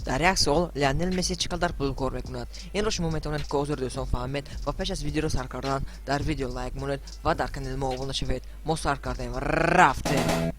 Дар як сол Лионел Месси чӣ қадар пул кор мекунад? Инро шумо метавонед ҳозир, дӯстон, фаҳмед ва пеш аз видеоро сар кардан дар видео лайк монед ва дар канали мо обуна шавед. Мо сар кардем, рафтем.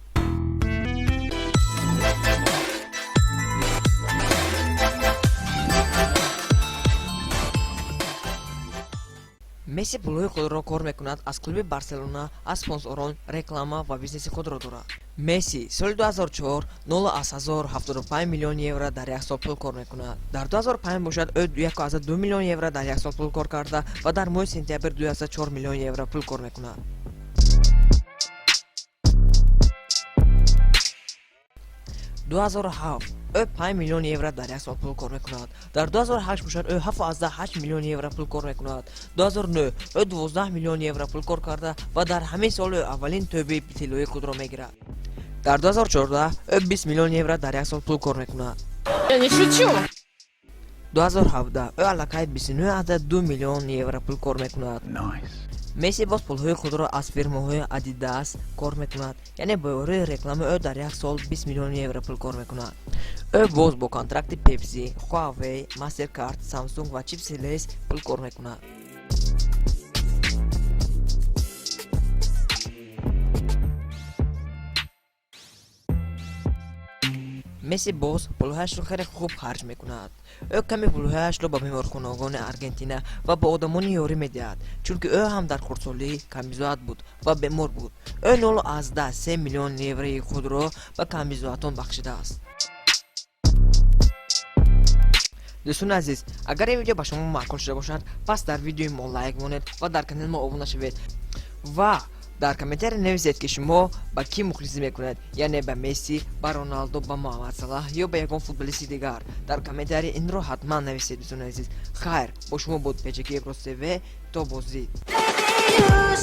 Месси пулҳои худро кор мекунад аз клуби Барселона, аз спонсорон, реклама ва бизнеси худро дорад. Месси соли 2004 0,75 миллион евро дар як сол пул кор мекунад. Дар 2005 бошад, ӯ 1,2 миллион евро дар як сол пул кор карда ва дар моҳи сентябр 2,4 миллион евро пул кор мекунад. 2007 ӯ 5 миллион евро дар як сол пул кор мекунад. Дар 2008 бошад, ӯ 7,8 миллион евро пул кор мекунад. 2009 ӯ 12 миллион евро пул кор карда ва дар ҳамин сол ӯ аввалин тӯби тиллоии худро мегирад. Дар 2014 ӯ 20 миллион евро дар як сол пул кор мекунад. Я не шучу. 2017 ӯ аллакай 29,2 миллион евро пул кор мекунад. Месси боз пулҳои худро аз фирмаҳои Адидас кор мекунад, яъне бо ёрии реклама ӯ дар як сол 20 миллион евро пул кор мекунад. Ӯ боз бо контракти Пепси, Хуавей, Мастеркард, Самсунг ва чипси Лейс пул кор мекунад. Месси боз пулҳояшро хеле хуб харҷ мекунад. Ӯ ками пулҳояшро ба беморхонагони Аргентина ва ба одамони ёрӣ медиҳад, чунки ӯ ҳам дар хурдсолӣ камбизоат буд ва бемор буд. Ӯ 0,3 миллион еврои худро ба камбизоатон бахшидааст. Дӯстони азиз, агар ин видео ба шумо маъқул шуда бошад, пас дар видеои мо лайк монед ва дар канали мо обуна шавед ва дар комментария нависед, ки шумо ба кӣ мухлисӣ мекунед, яъне ба Месси, ба Роналдо, ба Муҳаммад Салаҳ ё ба ягон футболисти дигар. Дар комментария инро ҳатман нависед. Дӯстони азиз, хайр, бо шумо буд Печаки Иброс ТВ. То боздид. You